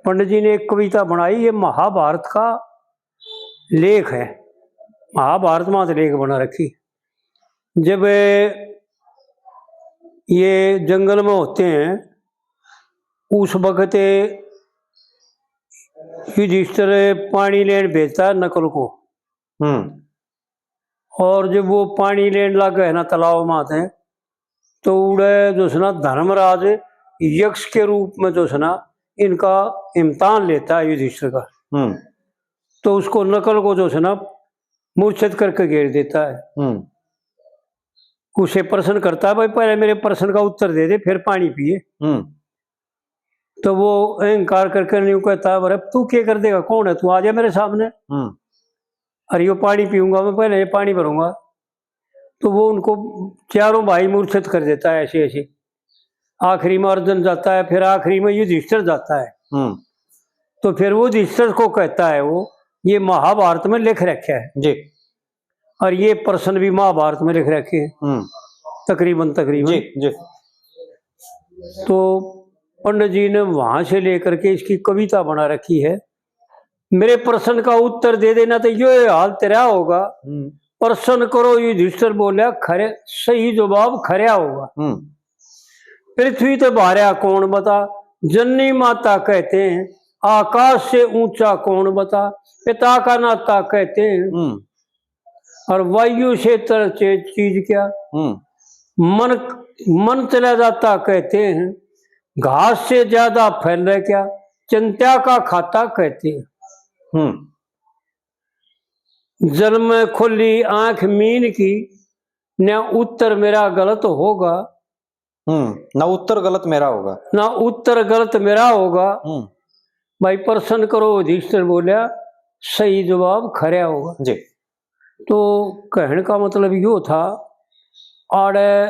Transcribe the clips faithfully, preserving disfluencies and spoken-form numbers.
पंडित जी ने एक कविता बनाई, ये महाभारत का लेख है, महाभारत में से लेख बना रखी। जब ये जंगल में होते हैं, उस वक्त युधिष्ठिर पानी लेन भेजता है नकल को। हम्म। और जब वो पानी लेन लग गए ना तालाब में से, तो उड़े जो है ना धर्मराज यक्ष के रूप में जो है ना इनका इम्तिहान लेता है युधिष्ठिर का। हम्म। तो उसको नकल को जो है ना मूर्छित करके घेर देता है। हम्म। उसे प्रश्न करता है, भाई पहले मेरे प्रश्न का उत्तर दे दे, फिर पानी पिए। हम्म। तो वो अहंकार करके न्यू कहता है, अरे तू क्या कर देगा, कौन है तू, आ जा मेरे सामने। हम्म। अरे यो पानी पीऊंगा मैं, पहले ये पानी भरूंगा। तो वो उनको चारों भाई मूर्छित कर देता है ऐसे ऐसे। आखिरी में अर्जुन जाता है, फिर आखिरी में युधिष्ठिर जाता है। हम्म। तो फिर वो युधिष्ठिर को कहता है, वो ये महाभारत में लिख रखा है जी। और ये प्रश्न भी महाभारत में लिख रखे हैं। हम्म। तकरीबन, तकरीबन। जी, जी। तो पंडित जी ने वहां से लेकर के इसकी कविता बना रखी है। मेरे प्रश्न का उत्तर दे देना तो यो हाल तेरा होगा। हम्म। प्रश्न करो, युधिष्ठिर बोला, खरे, सही जवाब खरा होगा। हम्म। पृथ्वी ते भार्या कौन बता, जननी माता कहते हैं, आकाश से ऊंचा कौन बता, पिता का नाता कहते हैं। हम्म। और वायु से तरह चे-, चीज क्या, हम्म। मन, मन चला जाता कहते हैं, घास से ज्यादा फैले क्या, चिंता का खाता कहते हैं। हम्म। जल में खोली आंख मीन की, न उत्तर मेरा गलत होगा। हम्म, ना उत्तर गलत मेरा होगा। ना उत्तर गलत मेरा होगा। हम्म। भाई प्रश्न करो, युधिष्ठिर बोला, सही जवाब खरा होगा। जी। तो कहने का मतलब यो था, आड़े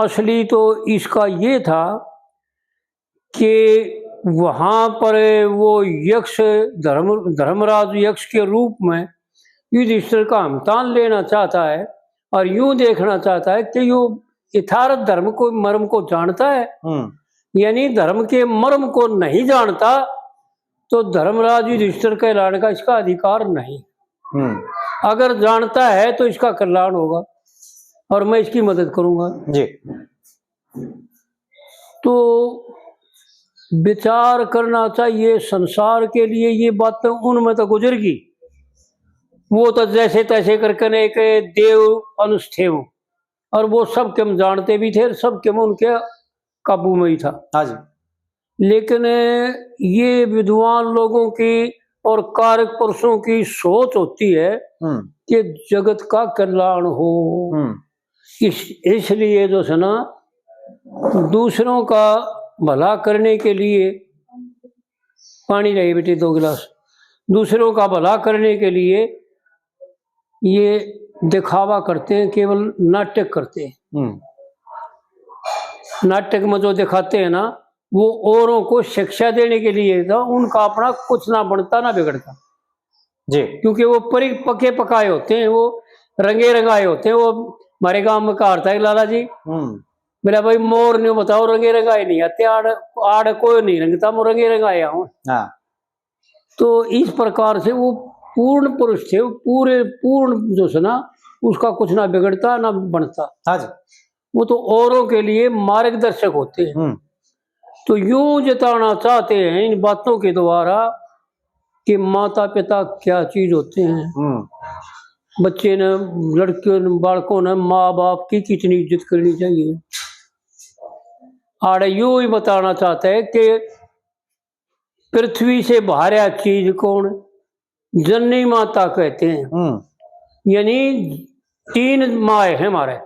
असली तो इसका ये था कि वहां पर वो यक्ष, धर्म, धर्मराज यक्ष के रूप में युधिष्ठिर का इम्तिहान लेना चाहता है और यूं देखना चाहता है कि यो यथार्थ धर्म को, मर्म को जानता है, हम्म। यानी धर्म के मर्म को नहीं जानता, तो धर्मराज युधिष्ठिर कहलाने का इसका अधिकार नहीं। हम्म। अगर जानता है तो इसका कल्याण होगा और मैं इसकी मदद करूंगा। जी। तो विचार करना चाहिए संसार के लिए, ये बातें उनमें तो गुजर गई। वो तो जैसे तैसे करके ने एक देव अंश थे वो, और वो सब के हम जानते भी थे और सब के हम उनके काबू में ही था। हाँ जी। लेकिन ये विद्वान लोगों की और कारक पुरुषों की सोच होती है हम्म। कि जगत का कल्याण हो। हम्म। इस, इसलिए जो है ना, दूसरों का भला करने के लिए, पानी लाइए बेटे दो गिलास, दूसरों का भला करने के लिए ये दिखावा करते हैं, केवल नाटक करते हैं। हम्म। नाटक में जो दिखाते हैं ना, वो औरों को शिक्षा देने के लिए था, उनका अपना कुछ ना बनता ना बिगड़ता। जी। क्योंकि वो परी-, पके पकाए होते हैं, वो रंगे रंगाए होते हैं। वो हमारे गांव में कहावत है, लाला जी, हम्म। मेरा भाई मोर न्यू बताओ, रंगे रंगाए नहीं आते, आड़, आड़ कोई नहीं रंगता, मैं रंगे रंगाए आऊं। हाँ। तो इस प्रकार से वो पूर्ण पुरुष थे, वो पूरे, पूर्ण जो है ना, उसका कुछ ना बिगड़ता ना बनता। हाँ जी। वो तो औरों के लिए मार्गदर्शक होते हैं। हम्म। तो यूं जताना चाहते हैं इन बातों के द्वारा कि माता पिता क्या चीज होते हैं। हम्म। बच्चे ने, लड़कियों ने, बालकों ने माँ बाप की कितनी इज्जत करनी चाहिए। आड़े यूं ही बताना चाहते हैं कि पृथ्वी से भार्या चीज कौन? जननी माता कहते हैं। हम्म। यानी तीन माँ है हमारे।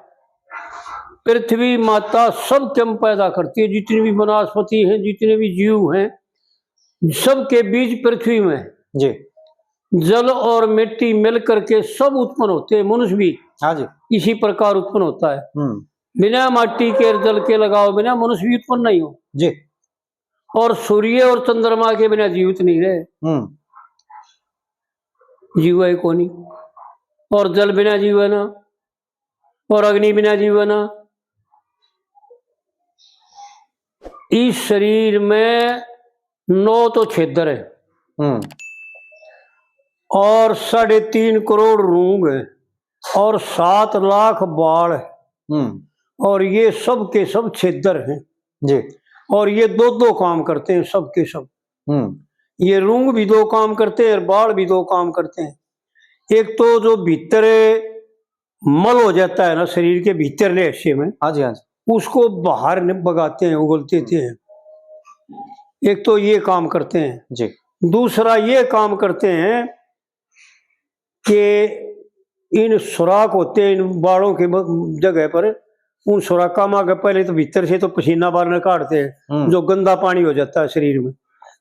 पृथ्वी माता सब के हम पैदा करती है, जितनी भी वनस्पति हैं, जितने भी जीव हैं, सबके बीज पृथ्वी में है। जी। जल और मिट्टी मिल करके सब उत्पन्न होते हैं, मनुष्य भी हाँ जी। इसी प्रकार उत्पन्न होता है। हम्म। बिना माटी के और जल के लगाव बिना मनुष्य भी उत्पन्न नहीं हो। जी। और सूर्य और चंद्रमा के बिना जीवित नहीं रहे। हम्म। जीव है कोनी। और जल बिना जीव है ना, और अग्नि बिना जीव है ना। इस शरीर में नौ तो छेदर है, हम्म। और साढ़े तीन करोड़ रूंग है, और सात लाख बाल है, हम्म। और ये सब के सब छेदर हैं जी। और ये दो दो काम करते हैं, सब के सब। हम्म। ये रूंग भी दो काम करते हैं और बाल भी दो काम करते हैं। एक तो जो भीतर मल हो जाता है ना शरीर के भीतरले हिस्से में, हाँ जी, हाँ जी। उसको बाहर न-, बगाते हैं, उगलते हैं। एक तो ये काम करते हैं जी। दूसरा ये काम करते हैं कि इन सुराख होते हैं इन बालों के ब-, जगह पर, उन सुराखा में के पहले तो भीतर से तो पसीना बाहर काढ़ते हैं, हम्म। जो गंदा पानी हो जाता है शरीर में,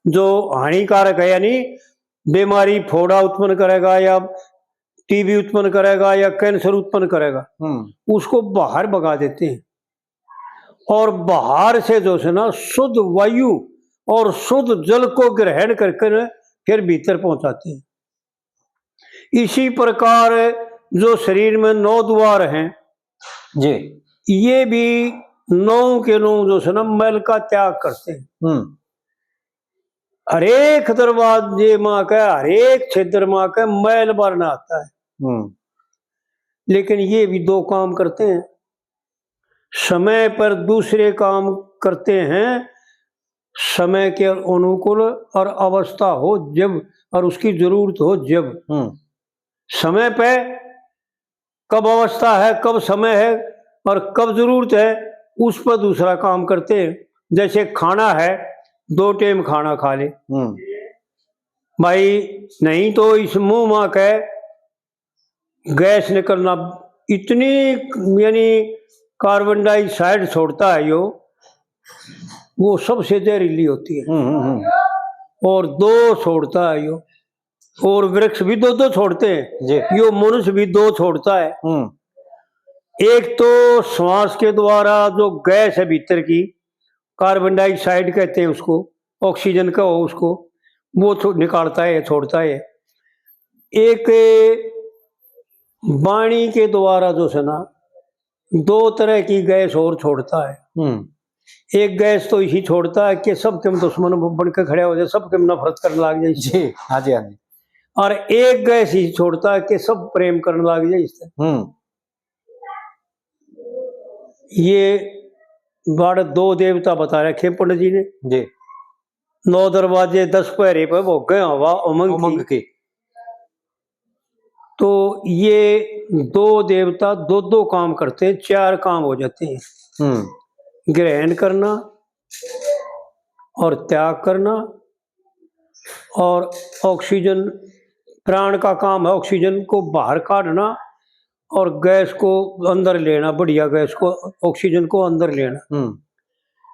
जो हानिकारक है, यानी बीमारी, फोड़ा उत्पन्न करेगा या टीबी उत्पन्न करेगा या कैंसर उत्पन्न करेगा, हम्म। उसको बाहर भगा देते हैं। और बाहर से जो है ना, शुद्ध वायु और शुद्ध जल को ग्रहण करके न फिर भीतर पहुंचाते हैं। इसी प्रकार जो शरीर में नौ द्वार हैं जी। ये भी नौ के नौ जो है ना, मैल का त्याग करते हैं। हम्म। हरेक दरवाजे माँ के, हरेक क्षेत्र माँ के मैल बारना आता है। हम्म। लेकिन ये भी दो काम करते हैं, समय पर दूसरे काम करते हैं, समय के अनुकूल, और अवस्था हो जब, और उसकी जरूरत हो जब। हम्म। समय पे कब अवस्था है, कब समय है और कब जरूरत है, उस पर दूसरा काम करते हैं। जैसे खाना है, दो टाइम खाना खा ले हम्म। भाई, नहीं तो इस मुंह माँ के गैस निकलना इतनी, यानी कार्बन डाइऑक्साइड छोड़ता है यो, वो सबसे जहरीली होती है। हम्म, हम्म, हम्म। और दो छोड़ता है यो, और वृक्ष भी दो दो छोड़ते हैं जी। यो मनुष्य भी दो छोड़ता है। हम्म। एक तो श्वास के द्वारा जो गैस है भीतर की, कार्बन डाइऑक्साइड कहते हैं उसको, ऑक्सीजन कहो उसको, वो छो-, निकालता है, छोड़ता है। एक वाणी के द्वारा जो है ना, दो तरह की गैस और छोड़ता है। हम्म। एक गैस तो इसी छोड़ता है कि सबके में दुश्मन बन के खड़ा हो जाए, सबके में नफरत करने लग जाए इससे। जी, हाँ जी, हाँ जी। और एक गैस इसी छोड़ता है कि सब प्रेम करने लग जाए इससे। हम्म। ये बाड़ दो देवता बता रखे पंडित जी ने जी। नौ दरवाजे दस पहरे पे भोगे हवा उमंग उमंग की। की। तो ये दो देवता दो दो काम करते हैं, चार काम हो जाते हैं। हम्म। ग्रहण करना और त्याग करना, और ऑक्सीजन, प्राण का काम है ऑक्सीजन को बाहर काढ़ना और गैस को अंदर लेना, बढ़िया गैस को, ऑक्सीजन को अंदर लेना। हम्म।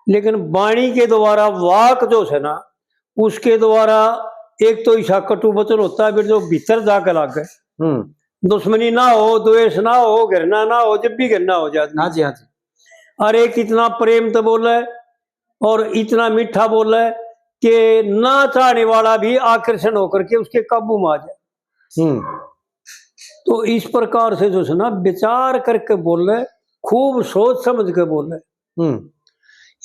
लेकिन वाणी के द्वारा, वाक जो है ना, उसके द्वारा एक तो ईसा कटु वचन होता है, फिर जो भीतर जाके लागे। हम्म। दुश्मनी ना हो, द्वेष ना हो, घृणा ना हो, जब भी घृणा हो जाती। हाँ जी, हाँ जी। और एक इतना प्रेम तो बोले और इतना मीठा बोले कि ना चाहने वाला भी आकर्षण होकर के उसके काबू में आ जाए। हम्म। तो इस प्रकार से जो है ना, विचार करके बोले, खूब सोच समझ के बोले। हम्म।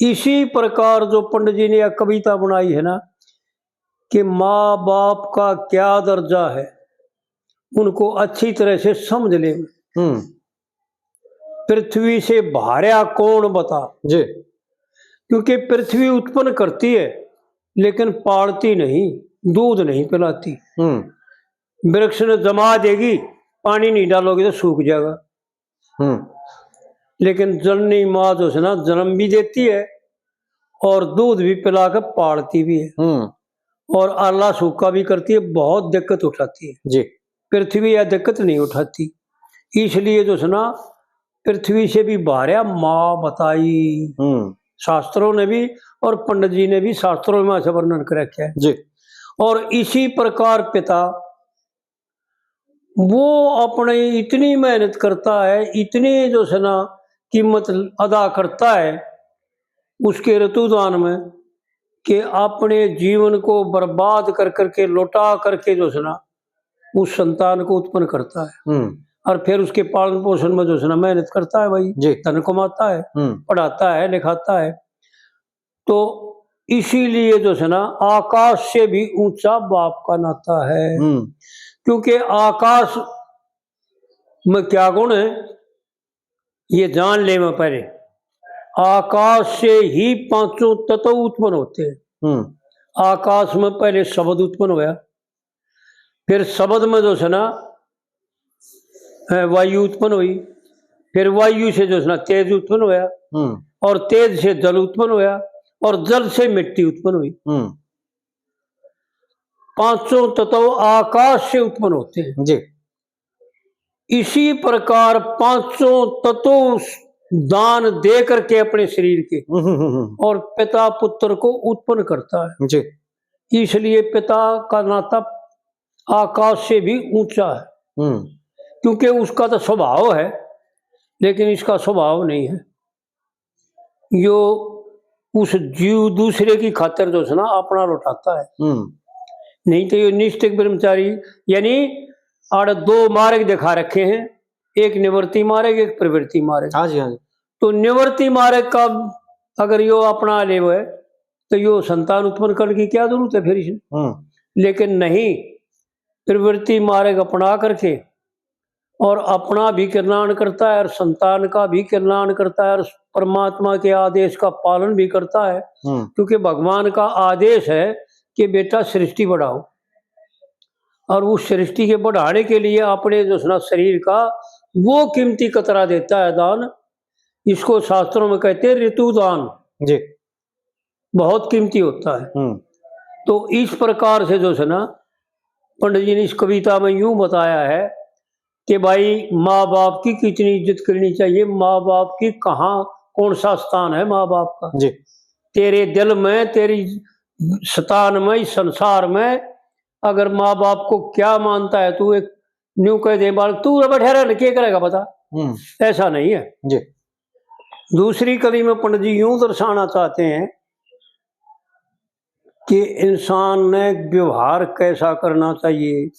इसी प्रकार जो पंडित जी ने यह कविता बनाई है ना, कि माँ बाप का क्या दर्जा है, उनको अच्छी तरह से समझ ले। हम्म। पृथ्वी से भार्या कौन बता? जी। क्योंकि पृथ्वी उत्पन्न करती है, लेकिन पालती नहीं, दूध नहीं पिलाती। हम्म। वृक्ष ने जमा देगी, पानी नहीं डालोगे तो सूख जाएगा। हम्म। लेकिन जननी माँ जो है ना, जन्म भी देती है और दूध भी पिला के पालती भी है। हम्म। और आला सूखा भी करती है, बहुत दिक्कत उठाती है। जी। पृथ्वी यह दिक्कत नहीं उठाती, इसलिए जो है ना, पृथ्वी से भी भार्या माँ बताई। हम्म। शास्त्रों ने भी और पंडित जी ने भी शास्त्रों में ऐसा वर्णन कर रखा है। जी। और इसी प्रकार पिता वो अपने इतनी मेहनत करता है, इतनी जो है ना कीमत अदा करता है उसके ऋतुदान में, कि अपने जीवन को बर्बाद कर करके, लौटा करके जो है ना उस संतान को उत्पन्न करता है। हम्म। और फिर उसके पालन पोषण में जो है ना मेहनत करता है भाई, जी। धन कमाता है, हम्म। पढ़ाता है, लिखाता है। तो इसीलिए जो है ना, आकाश से भी ऊंचा बाप का नाता है। हम्म। क्योंकि आकाश में क्या गुण है, ये जान ले मैं पहले। आकाश से ही पांचों तत्व उत्पन्न होते हैं। हम्म। आकाश में पहले शब्द उत्पन्न होया, फिर शब्द में जो है ना, अ, वायु उत्पन्न हुई, फिर वायु से जो है ना, तेज उत्पन्न होया, हम्म। और तेज से जल उत्पन्न होया, और जल से मिट्टी उत्पन्न हुई। हम्म। पांचों तत्व आकाश से उत्पन्न होते हैं। जी। इसी प्रकार पांचों तत्व दान दे करके अपने शरीर के हम्म, हम्म, हम्म। और पिता पुत्र को उत्पन्न करता है। जी। इसलिए पिता का नाता आकाश से भी ऊंचा है। हम्म। क्योंकि उसका तो स्वभाव है, लेकिन इसका स्वभाव नहीं है। यो उस जीव दूसरे की खातिर जो है ना, अपना लौटाता है। हम्म। नहीं तो ये निष्ठिक ब्रह्मचारी, यानी आड़ दो मार्ग दिखा रखे हैं, एक निवृत्ति मार्ग, एक प्रवृत्ति मार्ग। हाँ जी, हाँ जी। तो निवृत्ति मार्ग का अगर यो अपना ले है, तो यो संतान उत्पन्न करने की क्या जरूरत है फिर इसमें? हम्म। लेकिन नहीं, प्रवृत्ति मार्ग अपना करके और अपना भी कल्याण करता है और संतान का भी कल्याण करता है और परमात्मा के आदेश का पालन भी करता है। हम्म। क्योंकि भगवान का आदेश है कि बेटा, सृष्टि बढ़ाओ, और उस सृष्टि के बढ़ाने के लिए अपने जो है ना, शरीर का वो कीमती कतरा देता है दान। इसको शास्त्रों में कहते हैं ऋतु दान। जी। बहुत कीमती होता है। हम्म। तो इस प्रकार से जो है ना, पंडित जी ने इस कविता में यूं बताया है कि भाई, माँ बाप की कितनी इज्जत करनी चाहिए, माँ बाप की कहाँ, कौन सा स्थान है माँ बाप का। जी। तेरे दिल में, तेरी स्थान में, इस संसार में अगर माँ बाप को क्या मानता है, तू एक न्यू कह दे बालक, तू बैठा रह, के करेगा बता? हम्म। ऐसा नहीं है। जी। दूसरी कड़ी में पंडित जी यूं दर्शाना चाहते हैं कि इंसान ने व्यवहार कैसा करना चाहिए,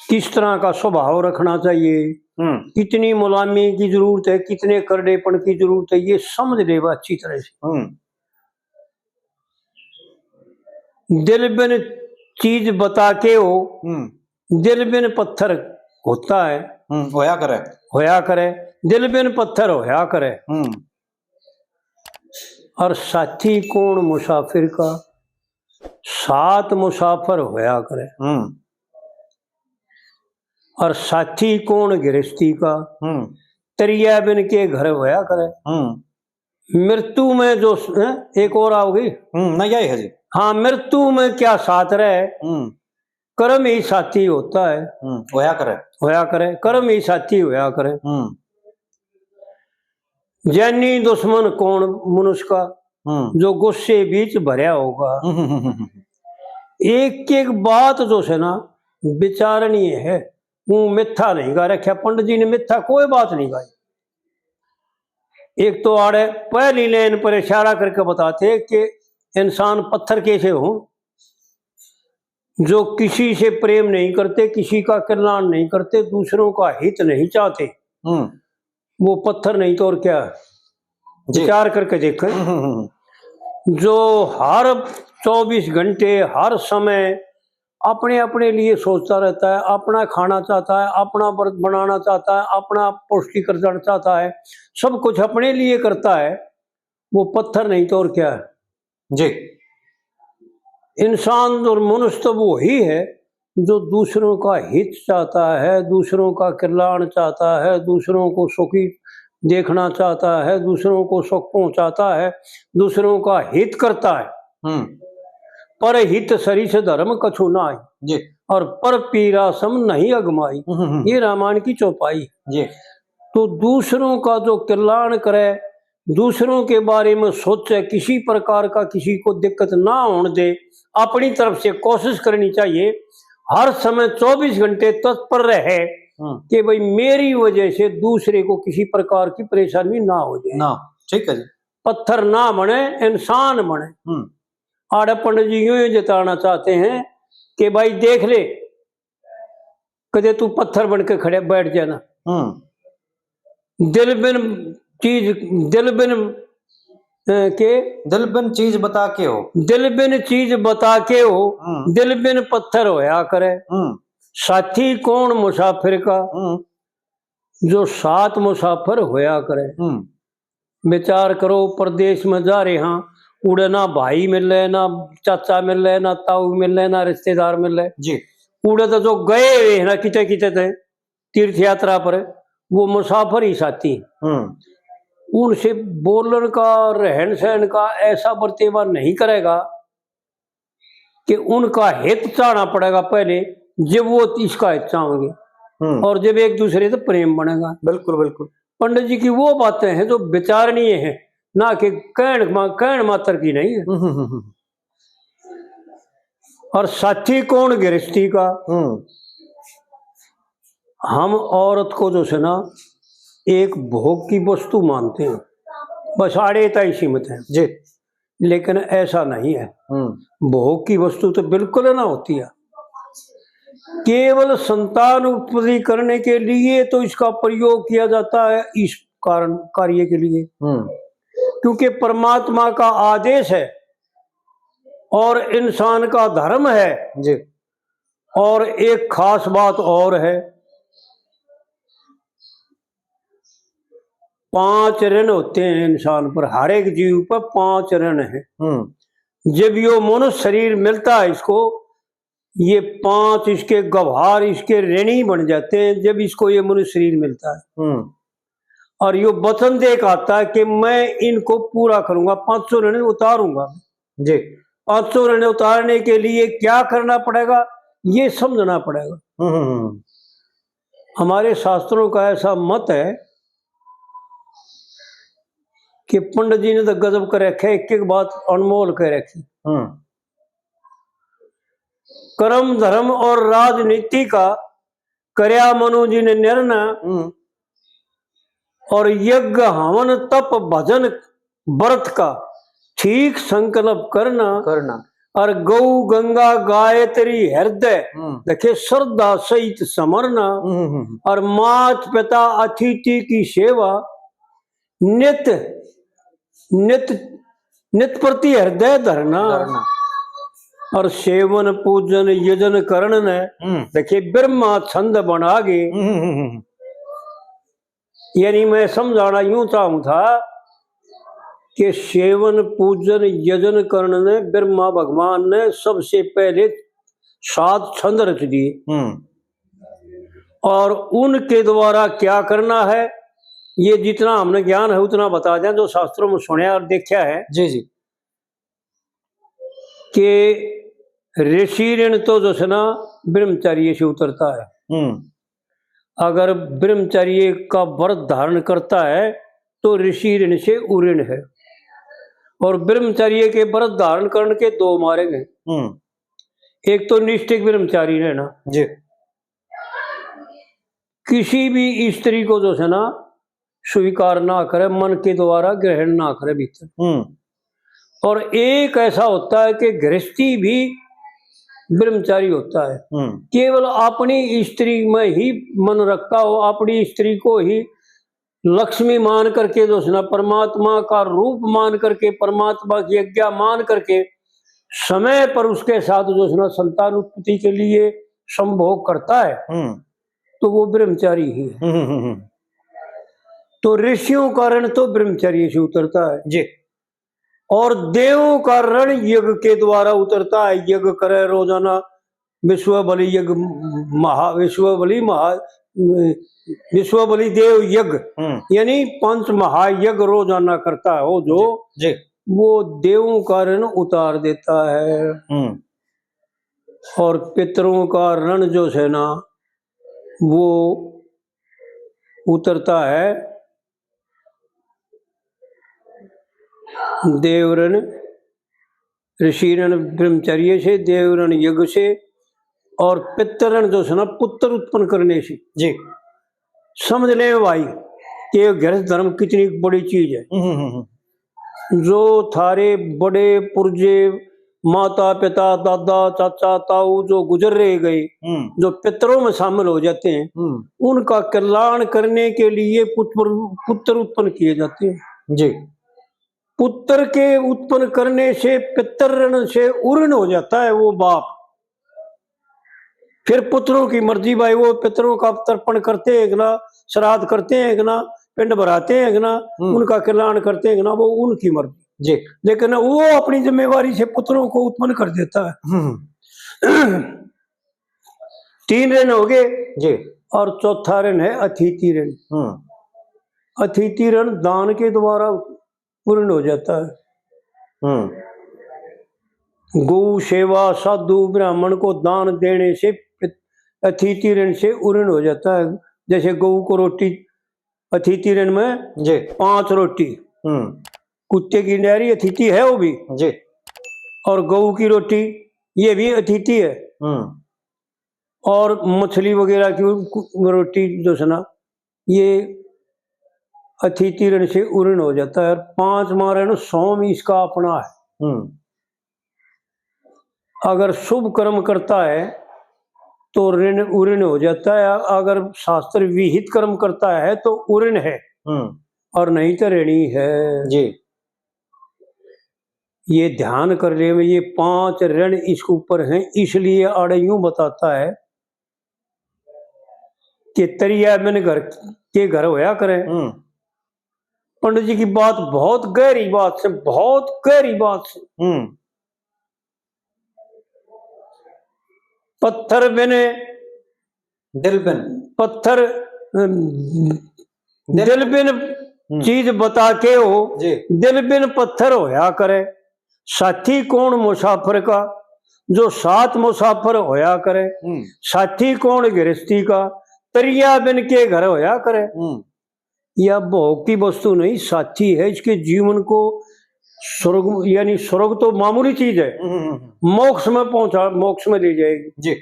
किस तरह का स्वभाव रखना चाहिए, हम्म। कितनी मुलामी की जरूरत है, कितने करड़ेपन की जरूरत है, ये समझ लेवा अच्छी तरह से। हम्म। दिल बिन चीज बता के हो, हम्म। दिल बिन पत्थर होता है। हम्म, होया करे। होया करे। दिल बिन पत्थर होया करे। हम्म। और साथी कौन मुसाफिर का, साथ मुसाफिर होया करे। हम्म। और साथी कौन गृहस्थी का, हम्म। तरिया बिन के घर होया करे। हम्म। मृत्यु में जो, हैं, एक और आओगी? हम्म, नहीं, यही है जी। हाँ, मृत्यु में क्या साथ रहे, हम्म। कर्म ही साथी होता है। हम्म, होया करे। होया करे, कर्म ही साथी होया करे। हम्म। जानी दुश्मन कौन मनुष्य का, हम्म। जो गुस्से बीच भरया होगा। हम्म, हम्म, हम्म, हम्म। एक एक बात जो है ना, विचारणीय है। वो मिथ्या नहीं गा रखा, पंडित जी ने मिथ्या कोई बात नहीं गाई। एक तो आड़े पहली लाइन पर इशारा करके बताते कि इंसान पत्थर कैसे हो, जो किसी से प्रेम नहीं करते, किसी का कल्याण नहीं करते, दूसरों का हित नहीं चाहते, हम्म। वो पत्थर नहीं तो और क्या है? जी। विचार करके देखें। हम्म, हम्म, हम्म। जो हर चौबीस घंटे, हर समय अपने, अपने लिए सोचता रहता है, अपना खाना चाहता है, अपना बर-, बनाना चाहता है, अपना पौष्टिकरण चाहता है, सब कुछ अपने लिए करता है, वो पत्थर नहीं तो और क्या है? जी। इंसान और मनुष्य तो वो ही है जो दूसरों का हित चाहता है, दूसरों का कल्याण चाहता है, दूसरों को सुखी देखना चाहता है, दूसरों को सुख पहुंचाता है, दूसरों का हित करता है। हम्म। पर हित सरिस धर्म कछु नाहि। जी। और पर पीरा सम नहीं अगमाई। हम्म, हम्म, हम्म। ये रामायण की चौपाई। जी। तो दूसरों का जो कल्याण करे, दूसरों के बारे में सोचे, किसी प्रकार का किसी को दिक्कत ना होने दे, अपनी तरफ से कोशिश करनी चाहिए। हर समय चौबीस घंटे तत्पर रहे हम्म। कि भाई, मेरी वजह से दूसरे को किसी प्रकार की परेशानी ना हो जाए। ना, ठीक है जी। पत्थर ना बने, इंसान बने। हम्म। आड़े पंडित जी यूं ही जताना चाहते हैं कि भाई, देख ले, कदे तू पत्थर बन के खड़े बैठ जाना। हम्म। दिल बिन चीज, दिल बिन के दिल बिन चीज बता के हो। दिल बिन चीज बता के हो, हम्म। दिल बिन पत्थर होया करे। हम्म। साथी कौन मुसाफिर का, हम्म। जो साथ मुसाफिर होया करे। हम्म। विचार करो, परदेश में जा रहे हाँ, उड़े ना भाई मिले, ना चाचा मिले, ना ताऊ मिले, ना रिश्तेदार मिले। जी। उड़े तो जो गए हुए हैं ना किते किते ते तीर्थ यात्रा पर, वो मुसाफिर ही साथी। हम्म। उनसे बोलन का, रहन सहन का ऐसा बर्तेवा नहीं करेगा कि उनका हित चाहना पड़ेगा पहले, जब वो इसका हित चाहेंगे। हम्म। और जब एक दूसरे से प्रेम बनेगा। बिल्कुल, बिल्कुल। पंडित जी की वो बातें हैं जो विचारणीय है, ना कि कहण मा-, कहण मात्र की नहीं है। हम्म, हम्म, हम्म। और साथी कौन गृहस्थी का? हम्म। हम औरत को जो है ना, एक भोग की वस्तु मानते हैं, बस आड़े तक ही सीमित है। जी। लेकिन ऐसा नहीं है। हम्म। भोग की वस्तु तो बिल्कुल ना होती है। केवल संतान उत्पत्ति करने के लिए तो इसका प्रयोग किया जाता है, इस कारण, कार्य के लिए। हम्म। क्योंकि परमात्मा का आदेश है और इंसान का धर्म है। जी। और एक खास बात और है, पांच ऋण होते हैं इंसान पर, हर एक जीव पर पांच ऋण है। हम्म। जब यो मनुष्य शरीर मिलता है इसको, ये पांच इसके गवार, इसके ऋणी बन जाते हैं, जब इसको ये मनुष्य शरीर मिलता है। हम्म। और यो वचन दे के आता है कि मैं इनको पूरा करूंगा, पांचों ऋण उतारूंगा। जी। पांचों ऋण उतारने के लिए क्या करना पड़ेगा, ये समझना पड़ेगा। हम्म, हम्म, हम्म। हमारे शास्त्रों का ऐसा मत है कि पंडित जी ने तो गजब कर रखे, एक एक बात अनमोल कह रखी। हम्म। कर्म धर्म और राजनीति का करया मनु जी ने निर्णय, हम्म। और यज्ञ हवन तप भजन व्रत का ठीक संकल्प करना। करना। और गौ गंगा गायत्री हृदय, हम्म। देखे, श्रद्धा सहित समरना। हम्म, हम्म, हम्म। और मात पिता अतिथि की सेवा नित, नित, नित प्रति हृदय धरना। धरना। और सेवन पूजन यजन करण ने, हम्म। देखे, ब्रह्मा छंद बना गए। हम्म, हम्म, हम्म। यानी मैं समझाना यूं चाहूं था कि सेवन पूजन यजन करण ने ब्रह्मा भगवान ने सबसे पहले सात छंद रच दिए। हम्म। और उनके द्वारा क्या करना है, ये जितना हमने ज्ञान है उतना बता दें, जो शास्त्रों में सुना और देखा है। जी, जी। कि ऋषि ऋण तो जो है ना, ब्रह्मचारी से उतरता है। हम्म। अगर ब्रह्मचारी का व्रत धारण करता है तो ऋषि ऋण से उऋण है। और ब्रह्मचारी के व्रत धारण करने के दो मार्ग हैं। हम्म। एक तो निष्ठिक ब्रह्मचारी रहना, जी। किसी भी स्त्री को जो है ना, स्वीकार ना करे, मन के द्वारा ग्रहण ना करे भीतर। हम्म। और एक ऐसा होता है कि गृहस्थी भी ब्रह्मचारी होता है, हम्म। केवल अपनी स्त्री में ही मन रखता हो, अपनी स्त्री को ही लक्ष्मी मान करके जो है ना, परमात्मा का रूप मान करके, परमात्मा की आज्ञा मान करके समय पर उसके साथ जो है ना, संतान उत्पत्ति के लिए संभोग करता है, हम्म। तो वो ब्रह्मचारी ही है। हम्म, हम्म, हम्म। तो ऋषियों का ऋण तो ब्रह्मचर्य से उतरता है। जी। और देवों का ऋण यज्ञ के द्वारा उतरता है। यज्ञ करे रोजाना, विश्व बलि यज्ञ, महा, विश्व बलि महा, विश्व बलि देव यज्ञ, हम्म। यानी पंच महायज्ञ रोजाना करता हो जो, जी, जी। वो देवों का ऋण उतार देता है। हम्म। और पितरों का ऋण जो है ना, वो उतरता है। देव ऋण, ऋषि ऋण ब्रह्मचर्य से, देव ऋण यज्ञ से, और पितृ ऋण जो है ना, पुत्र उत्पन्न करने से। जी। समझ ले भाई कि ये गृहस्थ धर्म कितनी बड़ी चीज है। हम्म, हम्म, हम्म। जो थारे बड़े पुरजे, माता पिता, दादा, चाचा, ताऊ जो गुजर रहे गए, हम्म। जो पितरों में शामिल हो जाते हैं, हम्म। उनका कल्याण करने के लिए पुत्र, पुत्र उत्पन्न किए जाते हैं। जी। पुत्र के उत्पन्न करने से पितृ ऋण से उऋण हो जाता है वो बाप। फिर पुत्रों की मर्जी भाई, वो पितरों का तर्पण करते हैं कि ना, श्राद्ध करते हैं कि ना, पिंड भराते हैं कि ना, हम्म। उनका कल्याण करते हैं कि ना, वो उनकी मर्जी। जी। लेकिन वो अपनी जिम्मेवारी से पुत्रों को उत्पन्न कर देता है। हम्म। तीन ऋण हो गए। जी। और चौथा ऋण है अतिथि ऋण। हम्म। अतिथि ऋण दान के द्वारा पूर्ण हो जाता है। हम्म। गौ सेवा, साधु ब्राह्मण को दान देने से पित-, अतिथि ऋण से उऋण हो जाता है। जैसे गौ को रोटी, अतिथि ऋण में जी। पांच रोटी, हम्म। कुत्ते की न्यारी अतिथि है वो भी। जी। और गौ की रोटी, ये भी अतिथि है। हम्म। और मछली वगैरह की कु-, रोटी जो है ना, ये अतिथि ऋण से उऋण हो जाता है। और पांचवा ऋण सोम इसका अपना है। हम्म। अगर शुभ कर्म करता है तो ऋण उऋण हो जाता है, अगर शास्त्र विहित कर्म करता है तो उऋण है, हम्म। और नहीं तो ऋणी है। जी। ये ध्यान कर ले, ये पांच ऋण इसके ऊपर हैं, इसलिए आड़े यूं बताता है कि तरिया बिन घर के घर होया करे। हम्म। पंडित जी की बात बहुत गहरी बात से, बहुत गहरी बात से। हम्म। पत्थर बिन, दिल बिन। पत्थर, अम, दिल दिल बिन हम्म। चीज बता के हो, जी। दिल बिन पत्थर होया करे। साथी कौन मुसाफर का, जो साथ मुसाफर होया करे? हम्म। साथी कौन गृहस्थी का, तरिया बिन के घर होया करे? हम्म। यह भोग की वस्तु नहीं, साथी है। इसके जीवन को स्वर्ग, यानी स्वर्ग तो मामूली चीज है, हम्म, हम्म, हम्म। मोक्ष में पहुंचा, मोक्ष में ले जाएगी। जी।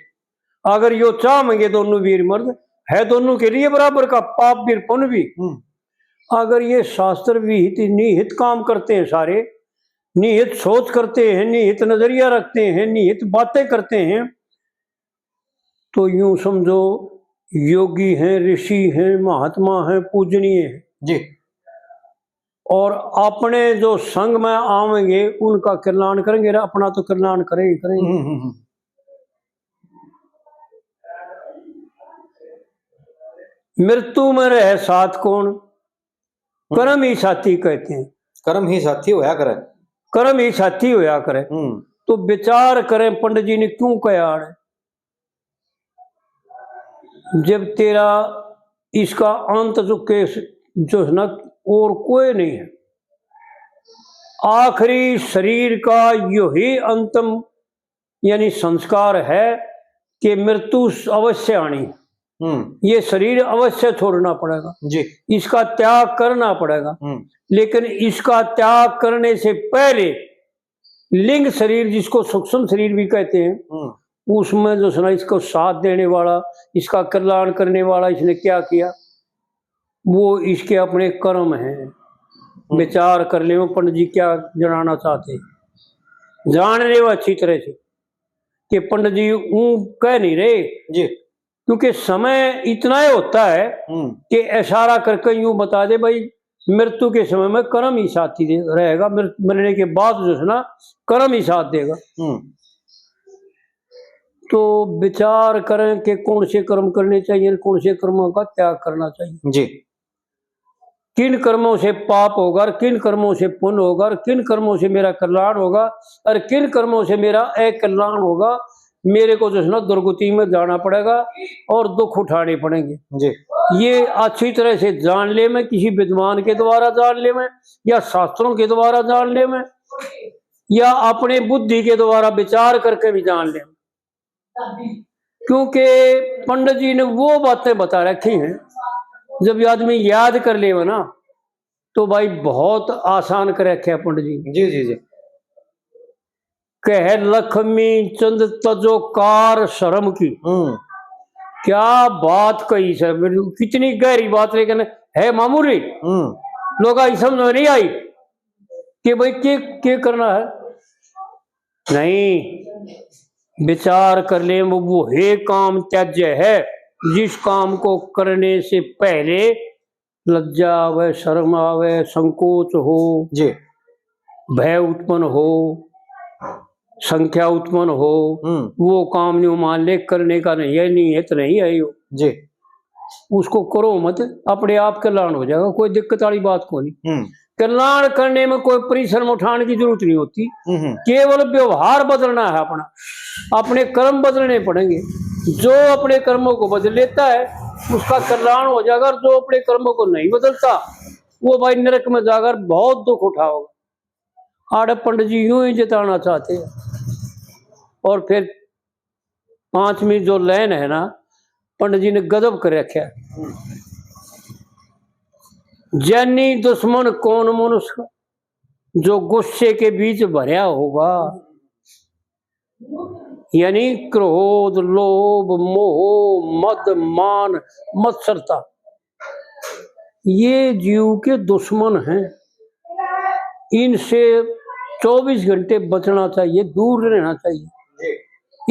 अगर यो चाहेंगे दोनों वीर मर्द, है दोनों के लिए बराबर का, पाप भी पुण्य भी। हम्म। अगर ये शास्त्र विहित निहित काम करते हैं सारे, निहित सोच करते हैं, निहित नजरिया रखते हैं, निहित बातें करते हैं, तो यूं समझो योगी हैं, ऋषि हैं, महात्मा हैं, पूजनीय हैं। जी। और अपने जो संग में आवेंगे उनका कल्याण करेंगे, अपना तो कल्याण करेंगे, करेंगे। हम्म, हम्म, हम्म। मृत्यु में रहे साथ कौन? हम्म। कर्म ही साथी कहते हैं। कर्म ही साथी होया करे। कर्म ही साथी होया करे। हम्म। तो विचार करें, पंडित जी ने क्यों कहा है? जब तेरा इसका अंत जो के, जो है ना, और कोई नहीं है, आखिरी शरीर का यही अंतिम यानी संस्कार है कि मृत्यु अवश्य आनी, हम्म। ये शरीर अवश्य छोड़ना पड़ेगा, जी। इसका त्याग करना पड़ेगा। हम्म। लेकिन इसका त्याग करने से पहले लिंग शरीर, जिसको सूक्ष्म शरीर भी कहते हैं, हम्म। उसमें जो है ना, इसको साथ देने वाला, इसका कल्याण करने वाला, इसने क्या किया, वो इसके अपने कर्म हैं। हम्म। विचार कर ले, पंडित जी क्या जनाना चाहते हैं, जान ले वो अच्छी तरह से कि पंडित जी ऊं कह नहीं रहे, जी। क्योंकि समय इतना ही होता है हम्म। कि इशारा करके यूं बता दे, भाई, मृत्यु के समय में कर्म ही साथी दे-, रहेगा, मृत-, मरने के बाद जो है ना, कर्म ही साथ देगा। हम्म। तो विचार करें कि कौन से कर्म करने चाहिए, कौन से कर्मों का त्याग करना चाहिए। जी। किन कर्मों से पाप होगा और किन कर्मों से पुण्य होगा और किन कर्मों से मेरा कल्याण होगा और किन कर्मों से मेरा अकल्याण होगा, मेरे को जो है ना, दुर्गति में जाना पड़ेगा और दुख उठाने पड़ेंगे। जी। ये अच्छी तरह से जान ले, मैं किसी विद्वान के द्वारा जान ले, मैं या शास्त्रों के द्वारा जान ले, मैं या अपने बुद्धि के द्वारा विचार करके भी जान ले, क्योंकि पंडित जी ने वो बातें बता रखी हैं, जब ये आदमी याद कर लेवे ना, तो भाई, बहुत आसान कर रखे हैं पंडित जी ने। जी, जी, जी। कह लक्ष्मी चंद तजो कार शर्म की। हम्म। क्या बात कही सर, मेरी कितनी गहरी बात, लेकिन है मामूली। हम्म। लोग आई समझ में नहीं आई कि भाई, के, के करना है। नहीं, विचार कर ले, वो, वो हे काम त्याज्य है, जिस काम को करने से पहले लज्जा आवे, शर्म आवे, संकोच हो। जी। भय उत्पन्न हो, संख्या उत्पन्न हो, हम्म। वो काम नहीं, मान ले करने का नहीं है, नहीं है तो नहीं है यो। जी। उसको करो मत, अपने आप कल्याण हो जाएगा, कोई दिक्कत वाली बात को नहीं। हम्म। कल्याण करने में कोई परिश्रम उठाने की जरूरत नहीं होती, हम्म। केवल व्यवहार बदलना है अपना, अपने कर्म बदलने पड़ेंगे। जो अपने कर्मों को बदल लेता है, उसका कल्याण हो जाएगा, और जो अपने कर्मों को नहीं बदलता, वो भाई नरक में जाकर बहुत दुख उठाओगा। आड़े पंडित जी यूं ही जिताना चाहते हैं। और फिर पांचवी जो लाइन है ना, पंडित जी ने गजब कर रखा है। जैनी दुश्मन कौन मनुष्य, जो गुस्से के बीच भरया होगा, यानी क्रोध, लोभ, मोह, मद, मान, मत्सरता, ये जीव के दुश्मन हैं। इनसे चौबीस घंटे बचना चाहिए, दूर रहना चाहिए।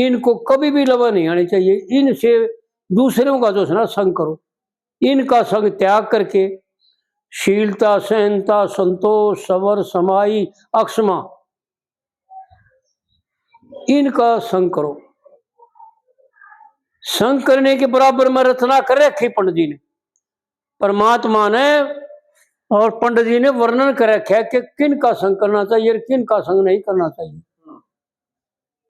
इनको कभी भी लवा नहीं आनी चाहिए। इनसे दूसरों का जो है ना संग करो, इनका संग त्याग करके शीलता, सहनता, संतोष, सबर, समाई, अक्षमा, इनका संग करो। संग करने के बराबर में रचना कर रखी पंडित जी ने, परमात्मा ने, और पंडित जी ने वर्णन कर रखा है कि किन का संग करना चाहिए और किन का संग नहीं करना चाहिए।